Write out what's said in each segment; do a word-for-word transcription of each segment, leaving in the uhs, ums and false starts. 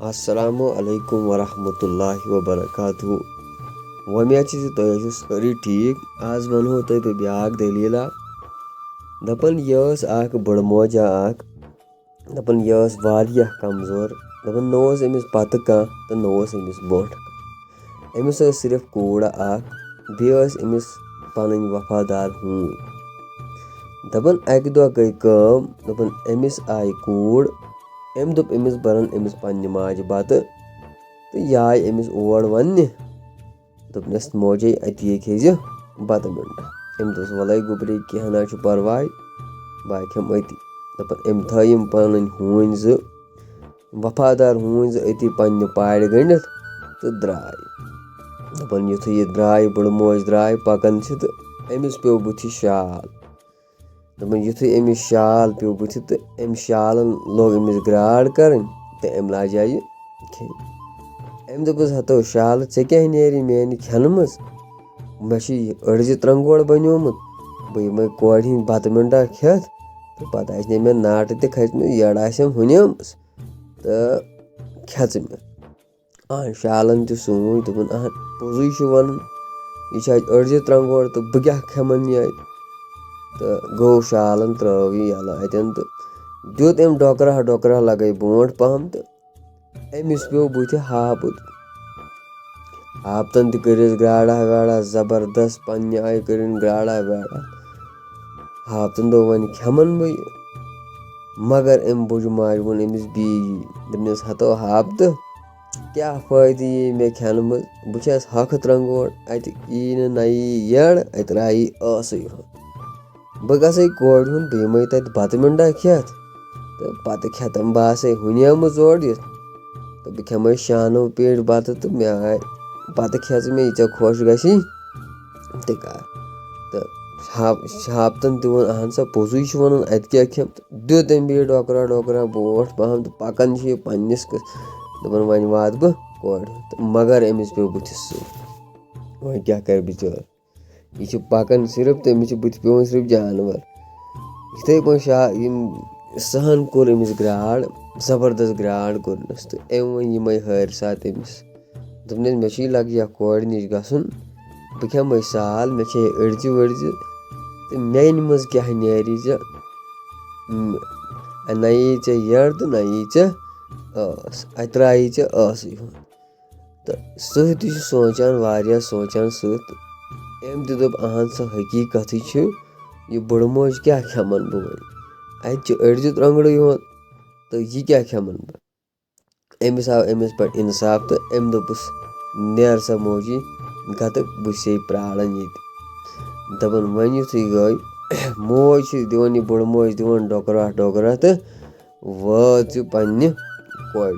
السلام علیکم ورحمۃ اللہ وبرکاتہ۔ وۄمید چھِ زِ تُہۍ ٲسِو سٲری ٹھیٖک۔ آز وَنہو تۄہہِ بہٕ بیٛاکھ دٔلیٖلہ۔ دَپان، یہِ ٲس اَکھ بٕڑٕ موجا اَکھ۔ دَپان، یہِ ٲس واریاہ کمزور۔ دَپان، نہ اوس أمِس پَتہٕ کانٛہہ تہٕ نہ اوس أمِس برونٛٹھ کانٛہہ۔ أمِس ٲس صرف کوٗر اَکھ، بیٚیہِ ٲس أمِس پَنٕنۍ وفادار ہوٗنۍ۔ دَپان، اَکہِ دۄہ گٔے کٲم، دَپان، أمِس آیہِ کوٗر۔ أمۍ دوٚپ أمِس، بہٕ رَنہٕ أمِس پنٛنہِ ماجہِ بَتہٕ۔ تہٕ یہِ آیہِ أمِس اور وَننہِ۔ دوٚپنَس، موجے، اَتی کھیٚزِ بَتہٕ مِنٛڈا۔ أمۍ دوٚپُس، وَلَے گوٚبرے، کینٛہہ نہ چھُ پَرواے، بہٕ کھٮ۪مہٕ أتی۔ دَپان، أمۍ تھٲے یِم پَنٕنۍ ہوٗنۍ زٕ، وفادار ہوٗنۍ زٕ أتی پنٛنہِ پارِ گٔنٛڈِتھ تہٕ درٛاے۔ دَپان، یُتھُے یہِ درٛاے، بٕڑٕ موج درٛاے، پَکان چھِ تہٕ أمِس پیوٚو بٕتھِ شال۔ دَپان، یُتھُے أمِس شال پیوٚو بٕتھِ تہٕ أمۍ شالَن لوگ أمِس گرٛاڑ کَرٕنۍ تہٕ أمۍ لاجے یہِ کھیٚنۍ۔ أمۍ دوٚپُس، ہَتو شالہٕ، ژےٚ کیٛاہ نیری میٛانہِ کھٮ۪نہٕ منٛز؟ مےٚ چھُ یہِ أڑجہِ ترٛنٛگوڑ بَنیومُت، بہٕ یِمَے کورِ ہِنٛدۍ بَتہٕ مِنٛڈا کھٮ۪تھ تہٕ پَتہٕ آسہِ نہٕ مےٚ ناٹہٕ تہِ کھٔژمٕژ، یٔڑ آسٮ۪م ہُنیمٕژ تہٕ کھٮ۪ژٕ مےٚ۔ اہن شالن تہِ سوٗنچ، دوٚپُن، اہن پوٚزُے چھُ وَنُن، یہِ چھِ اَتہِ أڑجہِ ترٛنٛگوڑ تہٕ بہٕ کیٛاہ کھٮ۪من یہِ اَتہِ؟ تہٕ گوٚو شالن ترٛٲو یہِ یَلہٕ اَتٮ۪ن تہٕ دیُت أمۍ ڈۄکراہ ڈۄکراہ لگے برونٛٹھ پہم تہٕ أمِس پیوٚو بٕتھِ ہاپُت۔ ہاپتن تہِ کٔرِس گراڑا ویڑا زبردست، پننہِ آیہِ کٔرِن گراڑا ویڑا۔ ہاپتن دوٚپ، وۄنۍ کھٮ۪من بہٕ یہِ۔ مگر أمۍ بُجہِ ماجہِ ووٚن أمِس بیٚیہِ یی۔ دوٚپنس، ہتو ہاپتہٕ، کیٛاہ فٲیدٕ یی مےٚ کھٮ۪نہٕ منٛز؟ بہٕ چھَس ہۄکھٕ ترٛنٛگوڑ، اَتہِ یی نہٕ نَیی یٔڑ، اَتہِ رایی ٲسٕے ہوت۔ بہٕ گژھٕ کورِ ہُنٛد، بہٕ یِمَے تَتہِ بَتہٕ مِنٛڈا کھٮ۪تھ تہٕ پَتہٕ کھٮ۪تَم بہٕ آسَے ہُنیمٕژ اورٕ یِتھ۔ تہٕ بہٕ کھٮ۪مَے شانو پیٹہِ بَتہٕ تہٕ مےٚ آے، پَتہٕ کھٮ۪ژٕ مےٚ یہِ ژےٚ خۄش گژھی تہِ کَر۔ تہٕ ہاپ-، ہاپتَن تہِ ووٚن، اَہَن سا، پوٚزُے چھُ وَنُن، اَتہِ کیٛاہ کھٮ۪مہٕ؟ تہٕ دیُت أمۍ بیٚیہِ ڈۄکرا ڈۄکرا برونٛٹھ پَہَم تہٕ پَکان چھُ یہِ پنٛنِس کٔژ-، دَپان، وۄنۍ واتہٕ بہٕ کورِ ہُنٛد۔ تہٕ مگر أمِس پیوٚو بٕتھِس سُہ۔ وۄنۍ کیٛاہ کَرِ بِچور؟ یہِ چھُ پَکان صرف تہٕ أمِس چھُ بٕتھِ پیوٚمُت صرف جانوَر۔ یِتھَے پٲٹھۍ شا-، یِم سٕہَن کوٚر أمِس گرٛاڑ، زبردست گرٛاڑ کوٚرنَس تہٕ أمۍ ووٚن یِمَے حٲرثات أمِس۔ دوٚپنَس، مےٚ چھُے لَگہِ یَتھ کورِ نِش گژھُن، بہٕ کھٮ۪مَے سال، مےٚ چھے أڑجہِ ؤڑجہِ تہٕ میٛانہِ منٛز کیٛاہ نیرِ زِ، م-، نہ یی ژےٚ یٔڑ تہٕ نہ یی ژےٚ ٲس، اَتہِ ترٛایی ژےٚ ٲسٕے ہُنٛد۔ تہٕ سٕہہ تہِ چھُ سونٛچان، واریاہ سونٛچان سٕہہ تہٕ أمۍ تہِ دوٚپ، اَہَن سا، حقیٖقتٕے چھُ، یہِ بٕڑٕ موج کیٛاہ کھٮ۪مَن بہٕ وۄنۍ؟ اَتہِ چھِ أڑجہِ ترٛنٛگڑٕے یوت تہٕ یہِ کیٛاہ کھٮ۪مَن بہٕ؟ أمِس آو أمِس پٮ۪ٹھ اِنصاف تہٕ أمۍ دوٚپُس، نیر سا موجی گَتہٕ، بہٕ چھسے پرٛاران ییٚتہِ۔ دَپان، وۄنۍ یُتھُے گٔے، موج چھِ دِوان یہِ بٕڑٕ موج دِوان ڈۄکراہ ڈۄکراہ تہٕ وٲژ یہِ پنٛنہِ کورِ۔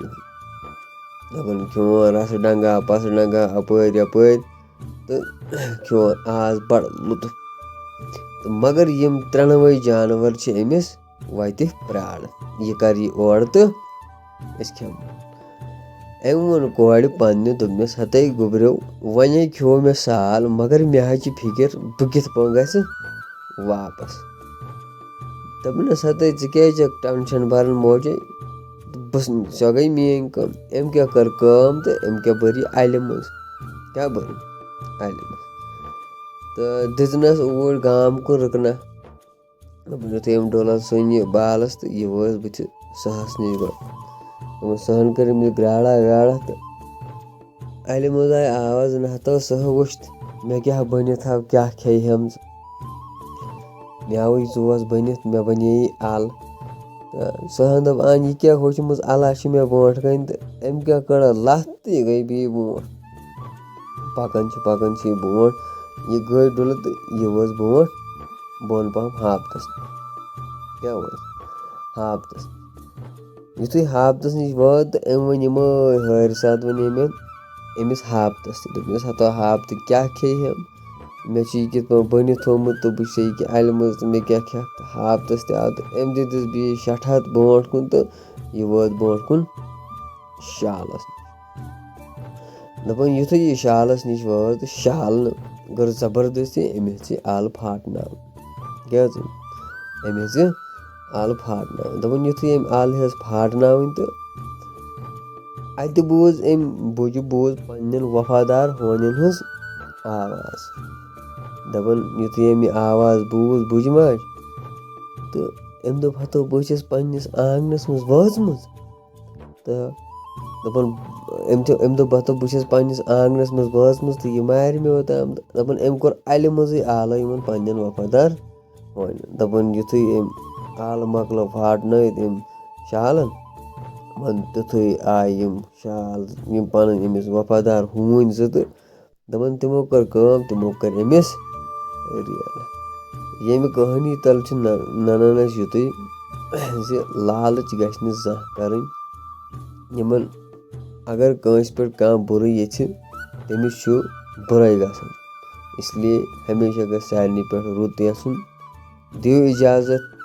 دَپان، کھیوٚن رَسہٕ ڈنٛگا پَسہٕ ڈنٛگا اَپٲرۍ یَپٲرۍ تہٕ کھیوٚن آز بَڑٕ لُطُف۔ تہٕ مگر یِم ترٛٮ۪نوَے جانوَر چھِ أمِس وَتہِ پرٛاران۔ یہِ کَر یی اورٕ تہٕ أسۍ کھٮ۪مو۔ أمۍ ووٚن کورِ پنٛنہِ، دوٚپنَس، ہَتَے گوٚبریو، وۄنۍ ہے کھیوٚو مےٚ سال، مگر مےٚ حظ چھِ فِکِر، بہٕ کِتھ پٲٹھۍ گژھٕ واپَس۔ دوٚپنَس، ہَتَے ژٕ کیٛازِ چھَکھ ٹٮ۪نشَن بَران موجے؟ بہٕ، سۄ گٔے میٛٲنۍ کٲم۔ أمۍ کیٛاہ کٔر کٲم تہٕ أمۍ کیٛاہ بٔر یہِ اَلہِ منٛز؟ کیٛاہ بٔر؟ اَلہِ منٛز۔ تہٕ دِژنَس اوٗرۍ گام کُن رُکنہ۔ دوٚپُن، یُتھُے أمۍ ڈوٚل اَتھ سُنٛد یہِ بالَس تہٕ یہِ وٲژ بٕتھِ سٕہَس نِش گۄڈٕ۔ دوٚپُن، سٕہَن کٔر أمِس گرٛاڑا ویڑا تہٕ اَلہِ منٛز آیہِ آواز، نہ ہَتو سٕہہ وٕچھ تہٕ مےٚ کیٛاہ بٔنِتھ آو، کیٛاہ کھیٚیہِ ہَم ژٕ؟ مےٚ آوُے ژوس بٔنِتھ، مےٚ بَنے یہِ اَل۔ تہٕ سٕہَن دوٚپ، اَہَن یہِ کیٛاہ ہوٚچھمٕژ اَلا چھِ مےٚ برونٛٹھ کَنہِ؟ تہٕ أمۍ کیٛاہ کٔڑ لَتھ تہٕ یہِ گٔے بیٚیہِ برونٛٹھ۔ پَکان چھِ، پَکان چھِ یہِ برونٛٹھ۔ یہِ گٔے ڈُلہٕ تہٕ یہِ وٲژ برونٛٹھ بۄن پَہَم ہاپتَس۔ کیٛاہ وٲژ؟ ہاپتَس۔ یُتھُے ہاپتَس نِش وٲژ تہٕ أمۍ ؤنۍ یِمَے حٲرثات ؤنۍ أمۍ أمِس ہاپتَس تہِ۔ دوٚپنَس، ہَتو ہاپتہٕ، کیٛاہ کھیٚیہِ ہَم؟ مےٚ چھُ یہِ کِتھ پٲٹھۍ بٔنِتھ تھوٚومُت تہٕ بہٕ چھُسے یہِ کہِ اَلہِ منٛز تہٕ مےٚ کیٛاہ کھٮ۪کھ؟ تہٕ ہاپتَس تہِ آو تہٕ أمۍ دِتِس بیٚیہِ شَٹھَتھ برونٛٹھ کُن تہٕ یہِ وٲژ برونٛٹھ کُن شالَس نِش۔ دَپان، یُتھُے یہِ شالَس نِش وٲژ تہٕ شالنہٕ کٔر زبردستی أمۍ ہیٚژ یہِ اَل پھاٹناوٕنۍ۔ کیٛاہ حظ؟ أمۍ ہیٚژ یہِ اَل پھاٹناوٕنۍ۔ دَپان، یُتھُے أمۍ اَل ہیٚژ پھاٹناوٕنۍ تہٕ اَتہِ بوٗز أمۍ بُجہِ، بوٗز پنٛنٮ۪ن وفادار ہونٮ۪ن ہٕنٛز آواز۔ دَپان، یُتھُے أمۍ یہِ آواز بوٗز، بُجہِ ماجہِ، تہٕ أمۍ دوٚپ، "ہَتو، بہٕ چھَس پنٛنِس آنٛگنَس منٛز وٲژمٕژ۔" تہٕ دَپان، أمۍ تہِ، أمۍ دوٚپ، "بہٕ ہَتو، بہٕ چھَس پنٛنِس آنٛگنَس منٛز وٲژمٕژ تہٕ یہِ مارِ مےٚ اوٚتام۔" دَپان، أمۍ کوٚر اَلہِ منٛزٕے آلو یِمَن پنٛنٮ۪ن وفادار ہونٮ۪ن۔ دَپان، یُتھُے أمۍ آلہٕ مۄکلٲو پھاٹنٲوِتھ أمۍ شالَن، وۄنۍ تیُتھُے آیہِ یِم شال، یِم پَنٕنۍ أمِس وفادار ہوٗنۍ زٕ، تہٕ دَپان، تِمو کٔر کٲم، تِمو کٔر أمِس ریل۔ ییٚمہِ کہانی تَل چھُ نہ-، نَنان اَسہِ یُتُے زِ لالٕچ گژھِ نہٕ زانٛہہ کَرٕنۍ۔ یِمَن اگر کٲنٛسہِ پٮ۪ٹھ کانٛہہ بُرٕ ییٚژھِ، تٔمِس چھُ بُرَے گژھان۔ اس لیے ہمیشہ گژھِ سارنٕے پٮ۪ٹھ رُت یَژھُن۔ دِیِو اِجازت۔